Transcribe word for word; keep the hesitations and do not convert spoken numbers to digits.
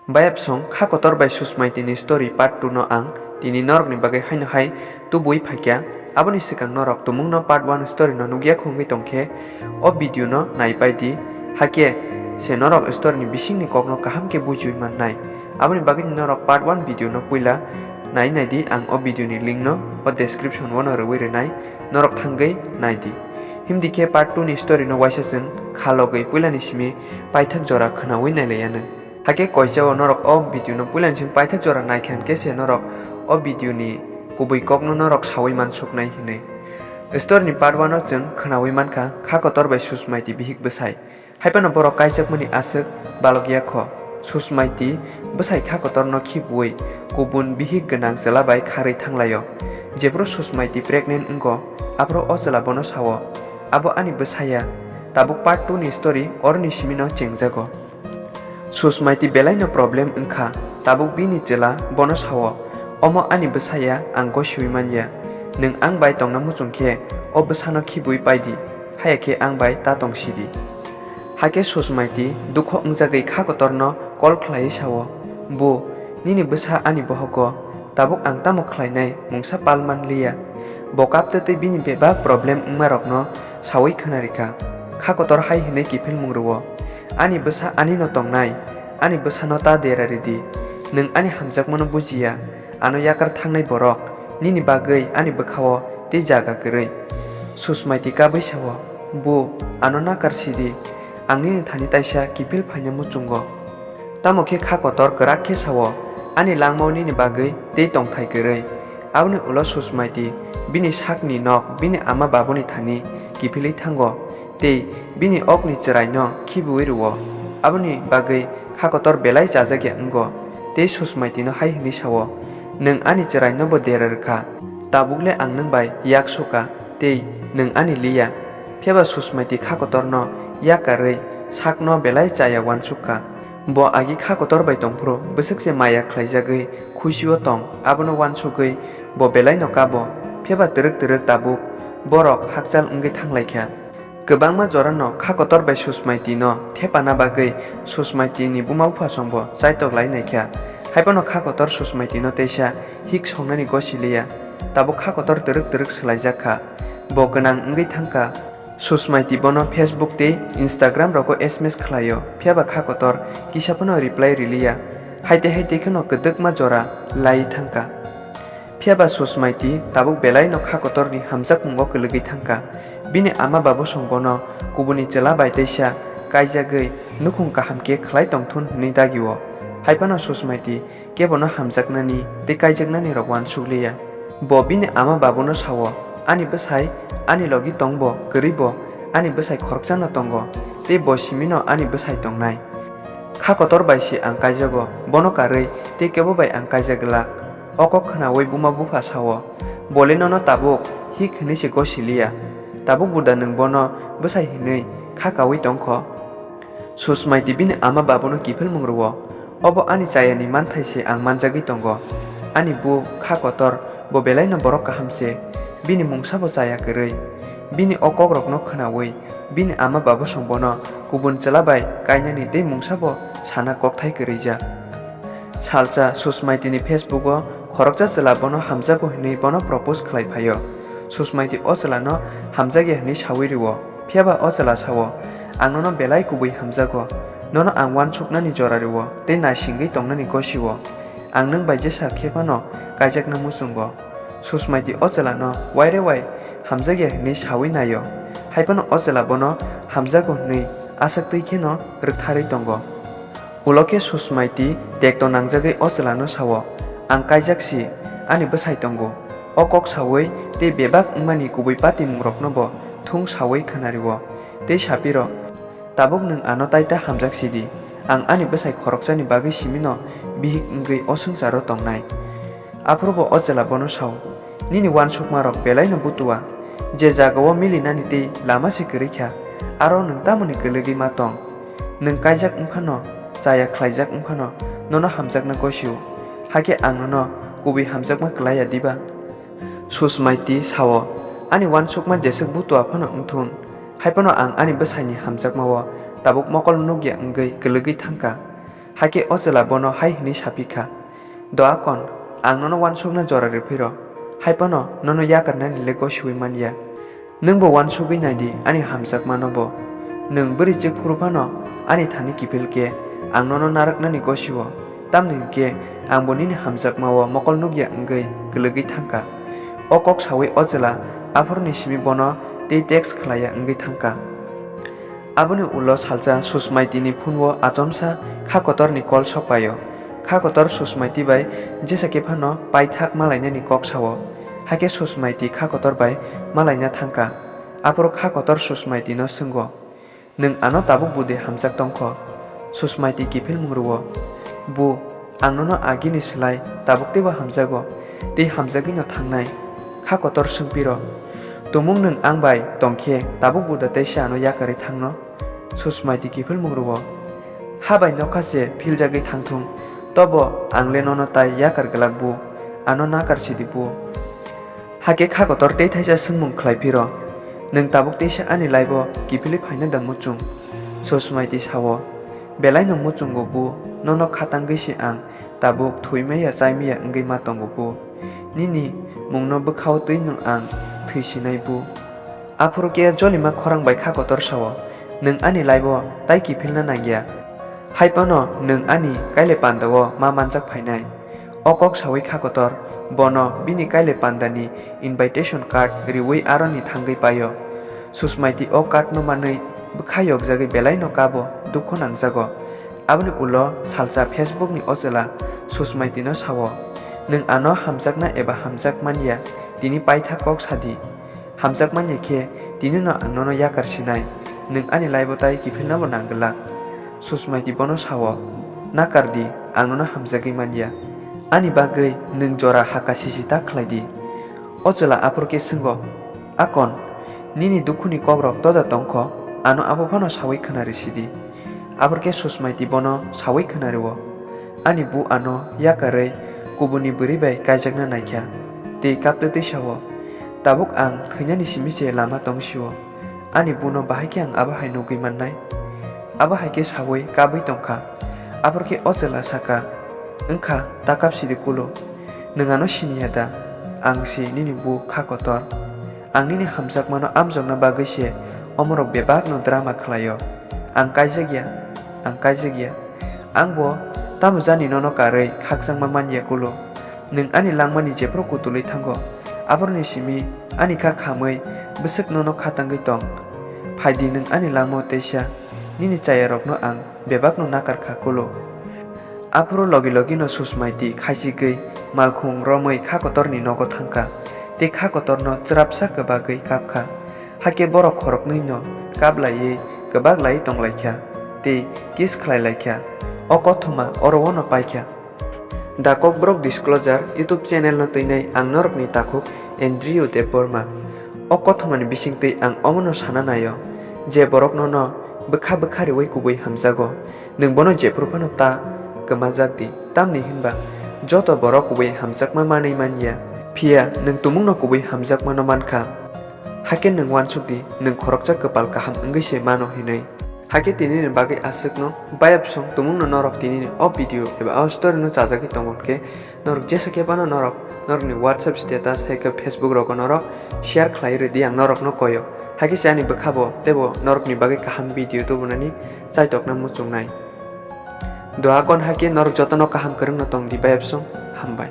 Bayapsong kha kotor bai Susmaiti ni story part two no ang tini norok ni bagwi haino hai tubui phaikya. Aboni swkang norok tumung no part one story no nukya khungwi tongkhe, o video no naipai di, hakhe se norok story ni bising ni kok no kaham khe bujiwi mannai. Aboni bagwi norok part one video no puila nai nai di, ang o video ni link no o description o no rwui rwnai, norok thangwi nai di. Himdi khe part two ni story no waisa chwng kha logwi puila ni simi paithak jora khwnaui nai lai anw. Hakhe koicha o norok o video no puila ni simi paithak jora naikha hinkhe se norok o video ni kubui kok no norok saui mansuknai hinwi. Story ni part one o chwng khwnaui mankha kha kotor bai Susmaiti bihik bwsai. Haiphano borok kaijakmani aswk balokya kho. Susmaiti bwsai kha kotorno khibiui kubun bihik gwnang chwla bai kharwi thanglaio. Jephru Susmaiti pregnant wngo, aphuru o chwla bono sao, "Abo ani bwsa ya." Tabuk part two ni story oroni simino chengjago. Susmaiti belaino problem wngkha, tabuk bini chwla bono sao, "Omo ani bwsa ya, ang gosiui man ya. Nwng ang bai tongna muchung khe o bwsano khibiui pai di, haya khe ang bai ta tong si di." Hakhe Susmaiti dukho wngjagwi kha kotorno call khlaiwi sao, "Bu, nini bwsa ani bohogo, tabuk ang tamo khlainai mungsa pal man liya." Bo kaptwtwi bini bebak problem wngmarokno saui khwnarikha. Kha kotor hai hwnwi kiphilmung rwo, "Ani bwsa anino tongnai, ani bwsano ta dera ridi. Nwng ani hamjakmano bujiya, ano yakar thangnai borok, nini bagwi ani bwkhao tei jaga kwrwi." Susmaiti kabwi sao, "Bu, ano nakar sidi, ang nini thani taisa kiphil phaina muchungo." Tamo khe kha kotor kwrak khe sao, "Ani langmao nini bagwi tei tongthai kwrwi." Aboni ulo Susmaiti bini sakni nok bini ama babuni thani kiphilwi thango tei bini okni chwraino khibiui rwo. Aboni bagwi kha kotor belai chajakya wngo tei Susmaitino hai hwnwi sao, "Nwng ani chwrainobo dera rwkha, tabukle ang nwng bai yak suka tei nwng ani liya." Phiyaba Susmaiti kha kotorno yak karwi sakno belai chaya uansukha. Bo agi kha kotor bai tongphuru bwswk se maya khlaijagwi khusio tong, abono uansugwi bo belaino kabo. Phiyaba twrwk twrwk tabuk borok hakchal wngwi thanglaikha. Kwbangma jorano kha kotor bai Susmaitino thepana bagwi Susmaitini buma buphasongbo chaitok lai naikha. Haiphano kha kotor Susmaitino teisa hik songnani gosi liya. Tabuk kha kotor twrwk twrwk swlaijakha. Bo gwnang wngwi thangkha. Susmaiti bono Facebook tei Instagram rogo S M S khlaio, phiyaba kha kotor kisa phano reply riliya. Haite haite kheno kwdwkma jora lai thangkha. Phiyaba Susmaiti tabuk belaino kha kotorni hamjakmungo kwlwgwi thangkha. Bini ama babosong bono kubuni chwla bai teisa kaijagwi nukhung kaham khe khlai tongthun hwnwi dagio. Haiphano Susmaiti kebono hamjaknani tei kaijaknani rok uansukliya. Bo bini ama babuno sao, "Ani bwsai ani logi tongbo, kwrwibo ani bwsai khoroksano tongo, tei bo simino ani bwsai tongnai. Kha kotor bai se ang kaijago, bono karwi tei kebo bai ang kaijak glak." O kok khnaui buma bupha sao, "Bole nono tabuk hik hwnwi se gosiliya. Tabuk buda nwng bono bwsai hwnwi kha kaui tongkho?" Susmaiti bini ama babuno kiphilmung rwo, "Obo ani chayani manthai se ang manjagwi tongo. Ani bu kha kotor, bo belaino borok kaham se, bini mungsabo chaya kwrwi." Bini o kokrokno khnaui bini ama babosong bono kubun chwla bai kainani tei mungsabo sana kokthai kwrwijak. Salsa Susmaitini Facebook-o khoroksa chwla bono hamjago hwnwi bono propose khlai phaio. Susmaiti o chwlano hamjakya hwnwi saui rwo, phiyaba o chwla sao, "Ang nono belai kubui hamjago, nono ang uansuknani jora rwo tei naisingwi tongnani gosio. Ang nwng bai jesa khe phano kaijakna muchungo." Susmaiti o chwlano waire wai hamjakya hwnwi saui naio, haiphano o chwla bono hamjago hwnwi asaktwi kheno rwktharwi tongo. Ulo khe Susmaiti tekto nangjagwi o chwlano sao, "Ang kaijak si, ani bwsai tongo." O kok saui tei bebak wngmani kubui patimungrokno bo thung saui khwnario tei sapiro, "Tabuk nwng ano taita hamjak sidi, ang ani bwsai khoroksani bagwi simino bihik wngwi o swngcharo tongnai." Aphuru bo o chwla bono sao, "Nini uansukmarok belaino butua, je jagao milinani tei lama se kwrwi kha, aro nwng tamoni kwlwgwi ma tong? Nwng kaijak wngphano, chaya khlaijak wngphano, nono hamjakna gosio, hakhe ang nono kubui hamjakma klai ya diba?" Susmaiti sao, "Ani uansukma jeswk butua phano wngthun, haiphano ang ani bwsaini hamjakmao tabuk mokol nukya wngwi kwlwgwi thangkha." Hakhe o chwla bono hai hwnwi sa phi kha, "Do Akon, ang nono uansukna jora rw phi rw, hai phano nono yakarnani le gosiui man ya. Nwng bo uansugui nai di ani hamjakmano bo. Nwng bwrwi chwk phuru phano ani thani kiphil khe ang nono narwknani gosio, tamni hwn khe ang bo nini hamjakmao mokol nuk ya wngwi kwlwgwi thang kha." O kok saui o chwla aphuruni simi bono tei text khlai ya wngwi thang kha. Aboni ulo salsa Susmaitini phone-o achomsa Kha Kotorni call sok pai-o. Kha Kotor Susmaiti bai jesa khe phano paithak malainani kok sao. Hakhe Susmaiti Kha Kotor bai malaina thang kha. Aphuru Kha Kotor Susmaitino swngo, "Nwng ano tabuk bo de hamjak tong kho?" Susmaiti kiphilmung rwo, "Bu, ang nono agini slai tabuk teibo hamjago, tei hamjagwino thangnai." Kha Kotor swng phi rw, "Tumung nwng ang bai tong khe tabuk bo da teisa ano yakarwi thangno?" Susmaiti kiphilmung rwo, "Ha bai nokha se philjagwi thangthung, tobo ang le nono tai yakar glak bu, ano nakar sidi bu." Hakhe Kha Kotor tei thaisa swngmung khlai phi rw, "Nwng tabuk teisa ani laibo kiphilwi phaina da muchung?" Susmaiti sao, "Belaino muchungo bu, nono khatangwi se ang tabuk thwi maya chai maya wngwi ma tongo bu. Nini mungno bwkhao twino ang thwi sinai bu." Aphuru khe jolima khorang bai Kha Kotor sao, "Nwng ani laibo tai kiphilna nangya. Hai phano nwng ani kaile pandao ma manjak phainai." O kok saui Kha Kotor bono bini kaile pandani invitation card riui aroni thangwi paio. Susmaiti o card no manwi bwkha yokjagwi belaino kabo dukhu nangjago. Aboni ulo salsa Facebook ni o chwla Susmaitino sao, "Nwng ano hamjakna eba hamjak man ya, tini paitha kok sadi. Hamjak man ya khe tini no ang nono yakar sinai, nwng ani laibo tai kiphilna bo nang glak." Susmaiti bono sao, "Nakar di, ang nono hamjagwi man ya. Ani bagwi nwng jora haka sisi ta khlai di." O chwla aphuru khe swngo, "Akon, nini dukhuni kokrok toda tong kho, ano abo phano saui khna rw sidi." Aphuru khe Susmaiti bono saui khna rwo, "Ani bu ano yakarwi kubuni bwrwi bai kaijakna naikha, tei kaptwi twi sao, 'Tabuk ang thwinani simi se lama tong sio, ani buno bahai khe ang abo hai nugwi mannai?'" Abo hai khe saui kabwi tong kha. Aphuru khe o chwla sa kha, "Wng kha, ta kap sidi kulo. Nwng ano sini ya da? Ang se nini bu Kha Kotor. Ang nini hamjakmano amjokna bagwi se omorok bebakno drama khlaio. Ang kaijak ya, ang kaijak ya. Ang bo tamo jani nono karwi khakchangma man ya kulo. Nwng ani langmani jephuru kutulwi thango. Aphuruni simi ani kha khamwi bwswk nono khatangwi tong. Phai di nwng ani langmao teisa, nini chayarokno ang bebakno nakar kha kulo." Aphuru logi logino Susmaiti khaichigwi malkhung romwi Kha Kotorni nogo thang kha, tei Kha Kotorno chwrapsa kwbagwi kap kha. Hakhe borok khoroknwino kap laiwi kwbak laiwi tong lai kha tei kiss khlai lai kha. O kothoma oro-ono pai kha. The Kokborok Disclosure YouTube channel no twinai ang norokni takhuk Andrew Debbarma. O kothomani bisingtwi ang omono sana naio je borok nono bwkha bwkha riui kubui hamjago, nwng bono jephuru phano ta kwmajak di, tamni hinba joto borok kubui hamjakma manwi man ya. Phiya nwng tumungno kubui hamjakmano man kha, hakhe nwng uansuk di nwng khoroksa kwpal kaham wngwi se mano hinwi. Hakhe tinini bagwi aswkno bayapsong tumungno norok tinini o video eba o story no chajagwi tongo hwnkhe, norok jesa khe phano norok norokni WhatsApp status hai khe Facebook rogo norok share khlai rwdi, ang norokno koyo. Hakhe se ani bwkhabo teibo norokni bagwi kaham video tubunani chaitokna muchungnai. Doa kon hakhe norok jotono kaham kwrwngno tongdi, bayapsong, hambai.